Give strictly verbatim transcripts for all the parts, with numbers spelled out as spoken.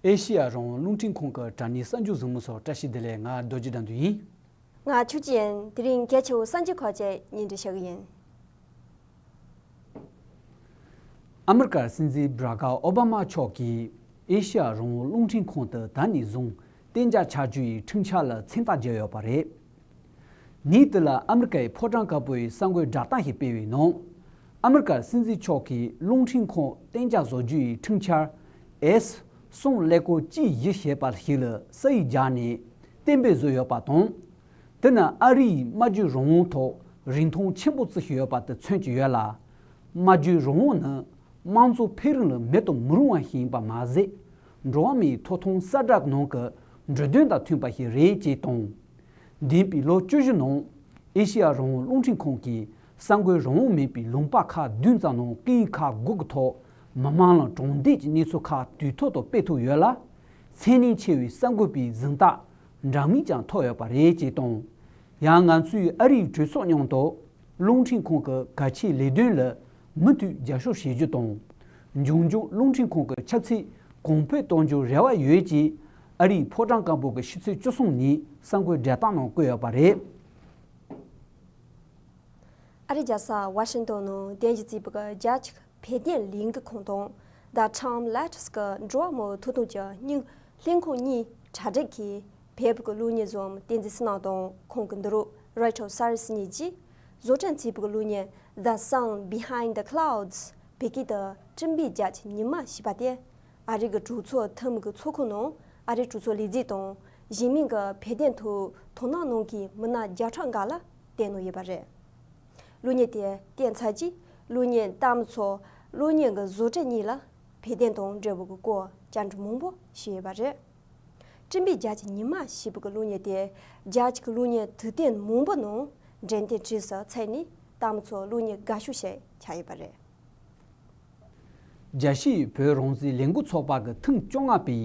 ཨེ་ཤེ་ཡ་རང་དབང་རླུང་འཕྲིན་ཁང་གི་དྲ་བརྙན་གསར་འགྱུར་གཟིགས་མོ་ཚོར་བཀྲ་ཤིས་བདེ་ལེགས། ང་རྡོ་རྗེ་དགྲ་འདུལ་ཡིན། ང་ཆོས་སྐྱིད་ཡིན། དེ་རིང་གལ་ཆེ་བའི་གསར་འགྱུར་ཁག་ཅིག་སྙན་སྒྲོན་ཞུ་གི་ཡིན། ཨ་མི་རི་ཀར་སྲིད་འཛིན་བྷ་རག་ཨོ་བྷ་མ་མཆོག་གིས་ཨེ་ཤེ་ཡ་རང་དབང་རླུང་འཕྲིན་ཁང་དུ་ད་ནས་བཟུང་གཏན་འཇགས་ཆགས་རྒྱུ་ཡི་འཕྲིན་འཆར་ལ་མཚན་རྟགས་བརྒྱབ་ཡོད་པ་རེད། ཉིན་དེ་ལ་ཨ་མི་རི་ཀའི་ཕོ་བྲང་དཀར་པོ་ཡི་གསར་འགོད་བསྒྲགས་གཏམ་ཞིག་སྤེལ་བའི་ནང་། ཨ་མི་རི་ཀར་སྲིད་འཛིན་མཆོག་གིས་རླུང་འཕྲིན་ཁང་གཏན་འཇགས་བཟོ་རྒྱུ་ཡི་འཕྲིན་འཆར་ཨེས་གསུམ་ཀླད་ཀོར་གཅིག་བཞི་ཞེས་པ་ཞིག་ལ་ས་ཡིག་བརྒྱབ་ནས་གཏན་འབེབས་བཟོས་ཡོད་པ་དང་། དེ་ནི་ཨ་རིའི་སྨྲ་བརྗོད་རང་དབང་ཐོག་རིན་ཐང་ཆེན་པོ་བརྩི་བཞིན་ཡོད་པ་དེ་མཚོན་གྱི་ཡོད་ལ། སྨྲ་བརྗོད་རང་དབང་ནི་དམངས་གཙོ་འཕེལ་རིམ་ལ་མེད་དུ་མི་རུང་བ་ཞིག་ཡིན་པ་མ་ཟད། འགྲོ་བ་མིའི་ཐོབ་ཐང་གསལ་བསྒྲགས་ནང་གི་འབྲུ་དོན་དང་མཐུན་པ་ཞིག་རེད་ཅེས་དང་། འདས་པའི་ལོ་བཅུ་བཞི་ནང་ཨེ་ཤེ་ཡ་རང་དབང་རླུང་འཕྲིན་ཁང་གིས་གསར་འགོད་རང་དབང་མེད་པའི་ལུང་པ་ཁག་བདུན་ཙམ་ནང་སྐད་ཡིག་ཁག་དགུ་གི་ཐོག་མི་མང་ལ་དྲང་བདེན་གྱི་གནས་ཚུལ་ཁག་དུས་ཐོག་ཏུ་སྤེལ་ཐུབ་ཡོད་ལ། ཚད་ལྡན་ཆེ་བའི་གསར་འགོད་པའི་གཟེངས་རྟགས་འདྲ་མིན་ཀྱང་ཐོབ་ཡོད་པ་རེད་ཅེས་དང་། ཡང་ང་ཚོས་ཨ་རིའི་གྲོས་ཚོགས་མཉམ་དུ་རླུང་འཕྲིན་ཁང་གི་གལ་ཆེའི་ལས་དོན་ལ་མུ་མཐུད་རྒྱབ་སྐྱོར་བྱེད་རྒྱུ་དང་། འབྱུང་འགྱུར་རླུང་འཕྲིན་ཁང་གི་ཁྱབ་ཚད་གོང་འཕེལ་གཏོང་རྒྱུར་རེ་བ་ཡོད་ཅེས་ཨ་རིའི་ཕོ་བྲང་དཀར་པོ་གི་ཕྱི་ཚེས་བཅུ་གསུམ་ཉིན་གསར་འགོད་བསྒྲགས་གཏམ་ནང་བཀོད་ཡོད་པ་རེད། ཨ་རིའི་རྒྱལ་ས་ཝ་ཤིང་ཏོན་ནང་བདེན་རྒྱུ་རྩིས་པ་གི་རྒྱ་ཆིག་བོད་དོན་ལས་འགུལ་ཁང་དང་The Trump Letters གི་འགྲོ་བ་མིའི་ཐོབ་ཐང་གི་སྙིང་ལྷན་ཁང་གཉིས་གྲ་སྒྲིག་གིས་བོད་ཀྱི་གློག་བརྙན་བཟོ་བ་བསྟན་འཛིན་བསོད་ནམས་དང་ཁོང་གི་འདི་རུ་Rachel Saris གཉིས་ཀྱིས་བཟོ་སྐྲུན་བྱས་པའི་གློག་བརྙན་The Sun Behind the Clouds བོད་སྐད་དུ་སྤྲིན་པའི་རྒྱབ་ཀྱི་ཉི་མ་ཞེས་པ་དེ། ཨ་རི་གི་གྲོས་ཚོགས་འཐུས་མི་གི་ཚོགས་ཁང་ནང་ཨ་རིའི་གྲོས་ཚོགས་ལས་བྱེད་དང་གཞན་མིང་གི་བོད་དོན་ཐོག་དོ་སྣང་གནང་མཁན་མི་སྣ་བརྒྱ་ཕྲག་འགའ་ལ་བསྟན་གནང་ཡོད་པ་རེད། གློག་བརྙན་དེ་བསྟན་ཚར་རྗེས་གློག་བརྙན་ལྟ་མི་ཚོ་གློག་བརྙན་གྱི་བཟོ་གྲྭ་གཉིས་ལ་བོད་དོན་དང་འབྲེལ་བའི་སྐོར་བཅར་འདྲི་མང་པོ་ཞུས་ཡོད་པ་རེད། སྤྲིན་པའི་རྒྱབ་ཀྱི་ཉི་མ་ཞེས་པའི་གློག་བརྙན་དེ་རྒྱ་ཆེ་གི་གློག་བརྙན་དུས་སྟོན་མང་པོ་ནང་འགྲེམས་སྟོན་བྱས་སུ་ཚུད་ནས་ལྟ་མི་ཚོ་གློག་བརྙན་དགའ་ཤོས་ཤིག་ཆགས་ཡོད་པ་རེད། རྒྱལ་སྤྱིའི་བོད་རང་བཙན་ལས་འགུལ་ཚོགས་པ་གི་ཐེངས་བཅོ་ལྔ་པའི་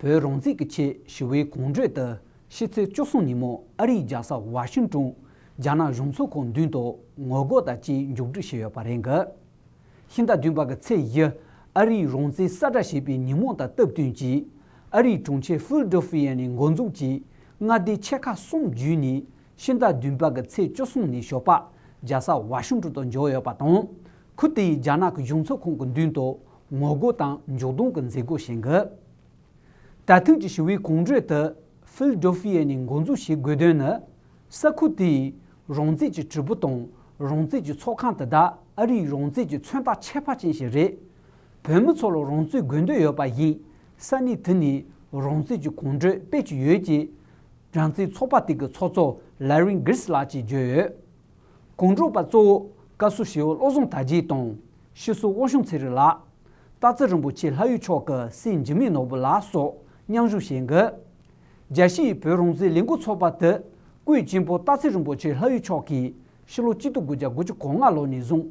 བོད་རང་བཙན་གྱི་ཆེད་ཞི་བའི་གོམ་བགྲོད་དེ་ཕྱི་ཚེས་བཅུ་གསུམ་ཉིན་མོ་ཨ་རིའི་རྒྱལ་ས་ཝ་ཤིང་ཏོན་རྒྱ་ནག་གཞུང་ཚབ་ཁང་མདུན་དུ་ངོ་རྒོལ་དང་བཅས་མཇུག་སྒྲིལ་བྱས་ཡོད་པ་རེད་འདུག་ཕྱི་ཟླ་བདུན་པ་གི་ཚེས་བཞི་ཨ་རིའི་རང་བཙན་གསལ་བསྒྲགས་བྱས་པའི་ཉིན་མོ་དང་སྟབས་བསྟུན་གྱིས་ཨ་རིའི་གྲོང་ཁྱེར་ཕི་ལ་ཌེལ་ཕི་ཡ་ནས་འགོ་འཛུགས་ཀྱིས་མངའ་སྡེའི་ཆེད་མཁས་གསུམ་བརྒྱུད་ནས་ཕྱི་ཟླ་བདུན་པ་གི་ཚེས་བཅུ་གསུམ་ནས་ཞོགས་པ་རྒྱལ་ས་ཝ་ཤིང་ཏོན་དུ་འབྱོར་ཡོད་པ་དང་། ཁུལ་དེའི་རྒྱ་ནག་གི་གཞུང་ཚབ་ཁང་གི་མདུན་དུ་ངོ་རྒོལ་དང་འཇུག་སྡོམ་གྱི་མཛད་སྒོ་བྱེད་འགོ། ད་ཐེངས་ཀྱི་ཞི་བའི་གོམ་བགྲོད་དེ་ཕི་ལ་ཌེལ་ཕི་ཡ་ནས་འགོ་འཛུགས་བྱེད་དགོས་དོན་ནི། ས་ཁུལ་དེའི་རང་བཙན་གྱི་དྲིལ་བུ་དང་རང་བཙན་གྱི་ཚོགས་ཁང་དེ་དག་ཨ་རིའི་རང་བཙན་གྱི་མཚོན་རྟགས་ཁྱད་པར་ཅན་ཞིག་རེད། བོད་མི་ཚོ་ལ་རང་བཙན་དགོས་འདོད་ཡོད་པ་ཡིན། ས་གནས་དེ་ནས་རང་བཙན་གྱི་གོམ་བགྲོད་སྤེལ་གྱི་ཡོད་ཅེས་རང་བཙན་ཚོགས་པ་དེ་གི་ཚོགས་གཙོ་Larry Giles ལགས་ཀྱིས་བརྗོད་ཡོད། གོམ་བགྲོད་པ་གཙོ་བོ་བཀའ་ཟུར་ཞི་བའི་བློ་བཟང་དར་རྒྱས་དང་ཕྱི་སོ་དབང་ཕྱུག་ཚེ་རིང་ལགས། སྟག་འཚེར་རིན་པོ་ཆེ་ལྷ་ཡུལ་ཕྱོགས་ཀྱི་སྲས་འཇིགས་མེད་ནོར་བུ་ལགས་སོགས་མཉམ་ཞུགས་བྱེད་འགོ། རྒྱལ་སྤྱིའི་བོད་རང་བཙན་ལས་འགུལ་ཚོགས་པ་དེ་སྐུའི་གཅེན་པོ་སྟག་འཚེར་རིན་པོ་ཆེ་ལྷ་ཡུལ་ཕྱོགས་ཀྱིས་ཕྱི་ལོ་གཅིག་སྟོང་དགུ་བརྒྱ་དགུ་བཅུ་གོ་ལྔ་ལོ་ནས་བཟུང་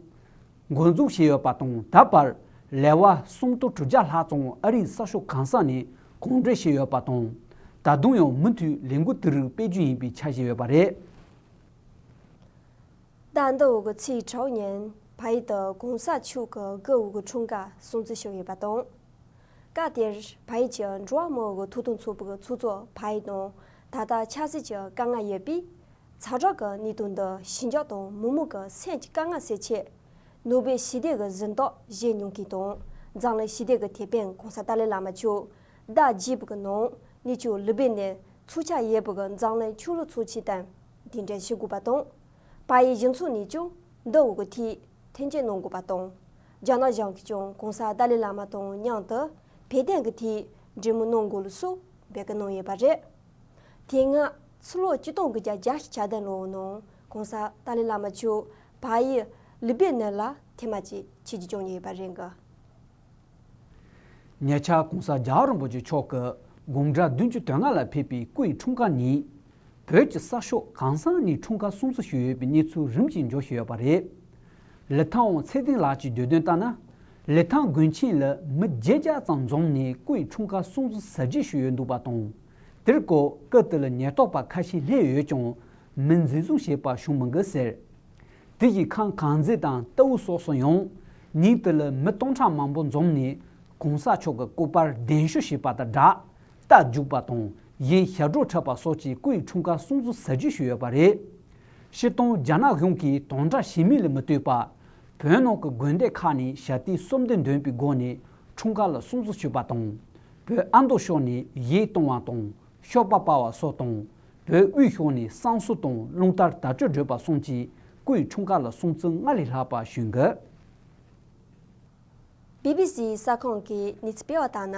འགོ་འཛུགས་བྱས་ཡོད་པ་དང་ད་བར་ལེ་དབར་སུམ་སྟོང་དྲུག་བརྒྱ་ལྷག་ཙམ་ཨ་རིའི་ས་ཕྱོགས་གང་ས་ནས་གོམ་བགྲོད་བྱས་ཡོད་པ་དང་། ད་དུང་ཡང་མུ་མཐུད་ལས་འགུལ་དེ་རིགས་སྤེལ་རྒྱུ་ཡིན་པའི་འཆར་གཞི་ཡོད་པ་རེད། ཟླ་འདི་འོག་གི་ཚེས་དྲུག་ཉིན་ཕ་ཡུལ་དུ་གོང་ས་མཆོག་གི་སྐུ་འོག་གི་འཁྲུངས་སྐར་སྲུང་བརྩི་ཞུས་ཡོད་པ་དང་། སྐབས་དེར་ཕ་ཡུལ་གྱི་འགྲོ་བ་མིའི་ཐོབ་ཐང་ཚོགས་པའི་ཚོགས་གཙོ་ཕ་ཡུལ་དང་ད་ལྟ་ཆབ་སྲིད་ཀྱི་དཀའ་ངལ་ཡོད་པའི་ཚ་དྲོད་ཀྱི་གནད་དོན་འདི་ཞི་འཇགས་དང་མི་མང་གི་སེམས་ཀྱི་དཀའ་ངལ་སེལ་ཆེད་ནོ་བེལ་ཞི་བདེ་གི་གཟེངས་རྟགས་བཞེས་མྱོང་མཁན་དང་འཛམ་གླིང་ཞི་བདེ་གི་དེད་དཔོན་གོང་ས་ཏཱ་ལའི་བླ་མ་མཆོག་ཟླ་བརྒྱད་པའི་ནང་ནིའུ་ཡོག་ལི་བེ་ནན་ཚོགས་ཆགས་ཡོད་པའི་འཛམ་གླིང་ཆོས་ལུགས་ཚོགས་ཆེན་དང་། གདན་འདྲེན་ཞུ་དགོས་པ་དང་། བལ་ཡུལ་གཞུང་ཚབ་ནས་ཀྱང་འདི་འོག་གི་ཐད་མཐུན་རྐྱེན་གནང་དགོས་པ་དང་། རྒྱ་ནག་གཞུང་གིས་ཀྱང་གོང་ས་ཏཱ་ལའི་བླ་མ་དང་མཉམ་དུ་བོད་དོན་གྱི་ཐད་འབྲེལ་མོལ་གནང་དགོས་ལུགས་སོགས་འབོད་སྐུལ་གནང་ཡོད་པ་རེད། དེ་སྔ་ཕྱི་ལོ་གཅིག་སྟོང་དགུ་བརྒྱ་བརྒྱད་ཅུ་གྱ་བདུན་ལོའི་ནང་གོང་ས་ཏཱ་ལའི་བླ་མ་མཆོག་བལ་ཡུལ་ལི་བེ་ནན་ལ་ཐེངས་མ་གཅིག་ཆིབས་བསྒྱུར་བྱུང་ཡོད་པ་རེད་འགའ། ཉེ་ཆར་གོང་ས་རྒྱལ་བ་རིན་པོ་ཆེ་མཆོག་གི་དགུང་གྲངས་བདུན་ཅུ་དོན་ལྔ་ལ་ཕེབས་པའི་སྐུའི་འཁྲུངས་སྐར་ཉིན། བོད་ཀྱི་ས་ཕྱོགས་གང་ས་ནས་འཁྲུངས་སྐར་སྲུང་བརྩི་ཞུས་ཡོད་པའི་གནས་ཚུལ་རིམ་བཞིན་འབྱོར་བཞིན་ཡོད་པ་རེད། ལི་ཐང་དབང་ཚེ་བརྟན་ལགས་ཀྱིས་བརྗོད་དོན་ལྟར་ན། ལི་ཐང་དགོན་ཆེན་ལ་མི་བརྒྱད་བརྒྱ་ཙམ་འཛོམས་ནས་སྐུའི་འཁྲུངས་སྐར་སྲུང་བརྩི་གཟབ་རྒྱས་ཞུས་ཡོད་འདུག་པ་དང་། དེར་སྐོར་སྐབས་དེ་ལ་ཉེན་རྟོག་པ་ཁ་ཤས་སླེབས་ཡོད་ཀྱང་མི་འཛིན་བཟུང་བྱས་པ་བྱུང་མི་འདུག་ཟེར། དེ་བཞིན་ཁམས་དཀར་མཛེས་དང་རྟའུ་སོགས་སུ་ཡང་ཉིན་དེ་ལ་མི་སྟོང་ཕྲག་མང་པོ་འཛོམས་ནས་ གོང་ས་མཆོག་གི་སྐུ་པར་གདན་ཞུ་བྱས་པ་དང་སྦྲགས། རྟ་རྒྱུག་པ་དང་ཡུལ་ཞབས་བྲོ་འཁྲབ་པ་སོགས་ཀྱིས་སྐུའི་འཁྲུངས་སྐར་སྲུང་བརྩི་ཟབ་རྒྱས་ཞུས་ཡོད་པ་རེད། སྤྱིར་བཏང་རྒྱ་ནག་གཞུང་གིས་དམ་དྲག་བྱེད་མིན་ལ་མི་ལྟོས་པར། བོད་ནང་གི་དགོན་སྡེ་ཁག་ནས་ཞལ་ཏིག་གསོལ་འདེབས་འདོན་པའི་སྒོ་ནས་འཁྲུངས་སྐར་ལ་སྲུང་བརྩི་ཞུས་པ་དང་། བོད་ཨ་མདོ་ཕྱོགས་ནས་གཞས་གཏོང་བ་དང་ཤོ་པ་སྤར་བ་སོགས་དང་། བོད་དབུས་ཕྱོགས་ནས་བསང་གསོལ་དང་རླུང་རྟར་དར་ལྕོག་སྒྲོག་པ་སོགས་ཀྱིས་སྐུའི་འཁྲུངས་སྐར་ལ་སྲུང་བརྩི་སྔར་ལས་ལྷག་པ་ཞུས་འདུག། བི་བི་སི་གསར་ཁང་གིས་གནས་ཚུལ་སྤེལ་བ་ལྟར་ན།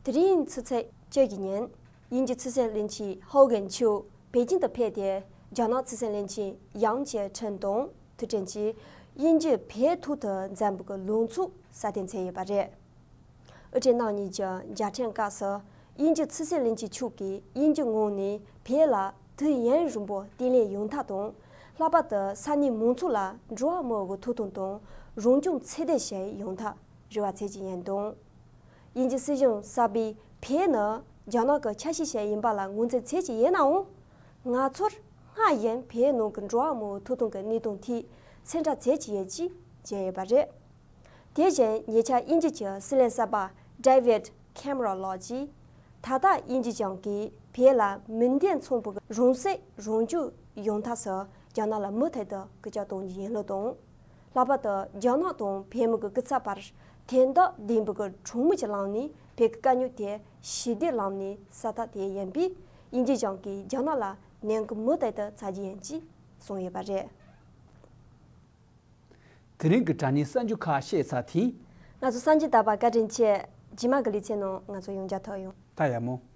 དེ་རིང་ཆུ་ཚོད་བཅུ་གི་ཉིན། དབྱིན་ཇི་ཕྱི་སྲིད་བློན་ཆེན་ཧོ་གན་ཆུ་པེ་ཅིང་དུ་ཕེབས་ཏེ། རྒྱ་ནག་ཕྱི་སྲིད་བློན་ཆེན་ཡང་ཅེ་ཁྲིན་དང་ཐུག་འཕྲད་ཀྱིས། དབྱིན་ཇི་བོད་ཐོག་ཏུ་འཛིན་པའི་ལངས་ཕྱོགས་སྲ་བརྟན་མཛད་ཡོད་པ་རེད། ཨུ་ཀྲེན་ནང་གཉིས་ཀྱི་མཇལ་འཕྲད་སྐབས་སུ། དབྱིན་ཇི་ཕྱི་སྲིད་བློན་ཆེན་མཆོག་གིས་དབྱིན་ཇིའི་ངོས་ནས་བོད་ལ་དུས་ཡུན་རིང་པོ་བརྟན་ལྷིང་ཡོང་ཐབས་དང་། ལྷག་པར་དུ་ས་གནས་མང་ཚོགས་ལ་འགྲོ་བ་མིའི་ཐོབ་ཐང་དང་རང་སྐྱོང་ཚད་ལྡན་ཞིག་ཡོང་ཐབས་རེ་བ་བྱེད་ཀྱི་ཡིན་དང་། དབྱིན་ཇི་སྲིད་གཞུང་གསར་པས་བོད་ནི་རྒྱ་ནག་གི་ཆ་ཤས་ཤིག་ཡིན་པ་ལ་ངོས་འཛིན་བྱེད་ཀྱི་ཡིན་ནའང་། ང་ཚོར་སྔར་བཞིན་བོད་ནང་གི་འགྲོ་བ་མིའི་ཐོབ་ཐང་གི་གནས་སྟངས་ཐད་འཚམས་འདྲི་བྱེད་ཀྱི་ཡོད་ཅེས་བརྗོད་ཡོད་པ་རེད། དེ་བཞིན་ཉེ་ཆར་དབྱིན་ཇི་གི་སྲིད་བློན་གསར་པ་David Cameron་ལགས་ཀྱིས། ད་ལྟ་དབྱིན་ཇི་གཞུང་གིས་བོད་ལ་མིང་དོན་མཚུངས་པའི་རང་སྲིད་རང་སྐྱོང་ཡོང་ཐབས་སུ་རྒྱ་ནག་ལ་མུ་མཐུད་དུ་སྐུལ་ལྕག་གཏོང་རྒྱུ་ཡིན་ལུགས་དང་། ལྷག་པར་དུ་རྒྱ་ནག་དང་བོད་མི་གི་སྐུ་ཚབ་བར་དོན་དག་ལྡན་པའི་གྲོས་མོལ་གྱི་ལམ་ནས་བོད་ཀྱི་དཀའ་རྙོག་དེ་ཞི་བདེའི་ལམ་ནས་སེལ་ཐབས་དེ་ཡིན་པས། དབྱིན་ཇི་གཞུང་གིས་རྒྱ་ནག་ལ་ནན་སྐུལ་མུ་མཐུད་དུ་བྱ་རྒྱུ་ཡིན་ཅེས་གསུངས་ཡོད་པ་རེད། དེ་རིང་གི་དྲ་བརྙན་གསར་འགྱུར་ཁག་བཤད་ཚར་ཐིང་། ང་ཚོ་གསར་འགྱུར་དག་པ་བཀའ་དྲིན་ཆེ། རྗེས་མ་གི་ལེ་ཚན་ནང་ང་ཚོ་ཡང་མཇལ་ཐུབ་ཡོང་། ད་ཡག་མོ།